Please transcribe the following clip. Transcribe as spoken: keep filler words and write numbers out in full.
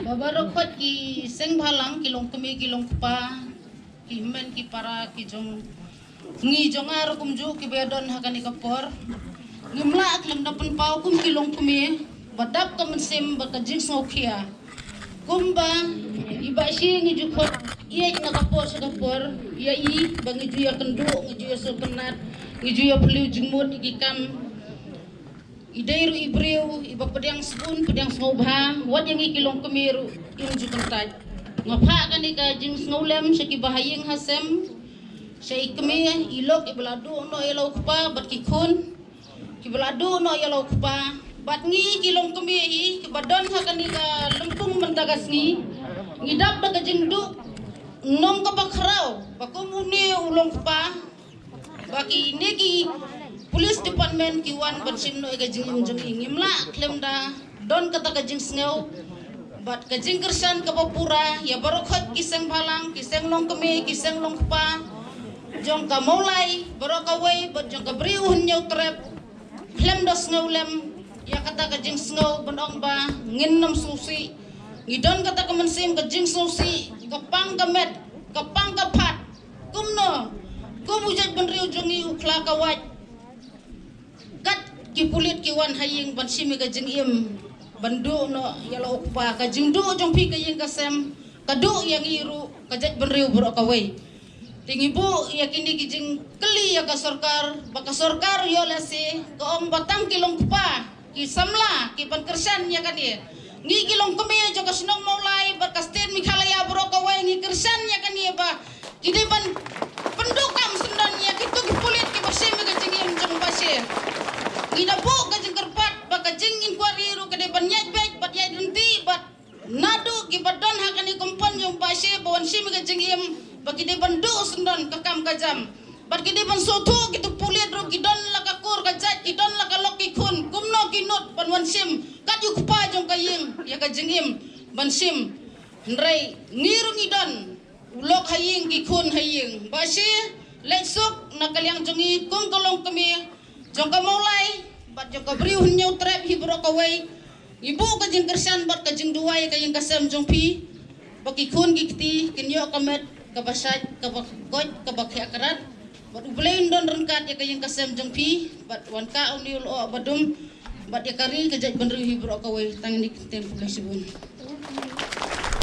Ba baroh khoit ki seng bhalang, ki longkmie ki longkpa, ki hynmen ki para, ki jong ngi jong nga ruh kumjuh kiba ïadon ha kane ka por. Ngim lah khlem da pynpaw kum ki longkmie ba dap ka mynsiem bad ka jingsngewkhia. Kumba i Bah Shi ngi ju khot ïeit na ka por sha ka por ïa i, ba ngi ju ïakynduh, ngi ju ïasngewtynnat, ngi ju ïaphylliew jingmut ïa ki kam. I dei ruh i briew iba pdiang sbun pdiang sngewbha wat ïa ngi ki longkmie ruh im ju kyntait. Nga phah kane ka jingsngewlem sha kiba ha ïing ha sem, sha i kmie i lok iba la duh noh ïa la u kpa bad ki khun kiba la duh noh ïa la u kpa, bad ngi ki longkmie hi kiba don ha kane ka lympung mynta ka sngi. Ngi dap da ka jingduh nong kaba khraw ba kum une u longkpa ba kine ki police department ki wan ban shim noh ïa ka jingim jong i. Ngim lah khlem da don kata ka jingsngew bad ka jingkyrshan kaba pura ïa baroh khoit ki seng bhalang, ki seng longkmie, ki seng longkpa jong ka Mawlai baroh kawei bad jong ka Bri u Hynñiewtrep khlem da sngewlem ïa kata ka jingsngew ban ong ba ngin nym sngewsih. Ngi don kata ka mynsiem ka jingsngewsih, ka pang ka met, ka pang ka phat. Kumno kum u jaitbynriew jong ngi u khla ka wait, kat ki pulit ki wan ha ïing ban shim ïa ka jingim ban duh noh ïa la u kpa. Ka jingduh jong phi ka ïing ka sem ka duh ïa ngi ruh ka jaitbynriew baroh kawei. Te ngi buh ïa kine ki jingkylli ïa ka sorkar ba ka sorkar ïoh lehse ka ong ba tang ki longkpa ki samla ki ban kyrshan ïa kane. Ngi ki longkmie jong ka shnong Mawlai bad ka state Meghalaya baroh kawei ngi kyrshan ïa kane ba ki dei ban pynduh kam syndon ïa kito ki pulit kiba shim ïa ka jingim jong Bah Shi. Ngi da buh ka jingkyrpad ba ka jing inquiry ruh ka dei ban ïaid beit bad ïaid ryntih bad naduh kiba don ha kane kompon jong Bah Shi ba wan shim ïa ka jingim ba ki dei ban duh syndon ka kam ka jam. Bad ki dei ban sngewthuh kito pulit ruh ki don la ka kur ka jait, ki don la ka lok ki khun, kumno ki nud ban wan shim kat ïa u kpa jong ka ïing ïa ka jingim ban shim. Hynrei ngi ruh ngi don u lok ha ïing ki khun ha ïing. Bah Shi, leit suk na ka liang jong ngi kum ka longkmie jong ka Mawlai bad jong ka Bri u Hynñiewtrep hi baroh kawei. Ngi buh ka jingkyrshan bad ka jingduwai ïa ka ïing ka sem jong phi ba ki khun ki kti kin ïoh ka met kaba shait, kaba koit, kaba khiah krat. Bad U Blei un don ryngkat ïa ka ïing ka sem jong phi bad wan kah une u lyoh ba dum bad ïa ka ri ka jaitbynriew hi baroh kawei. Tang kine ki ktien, khublei shibun.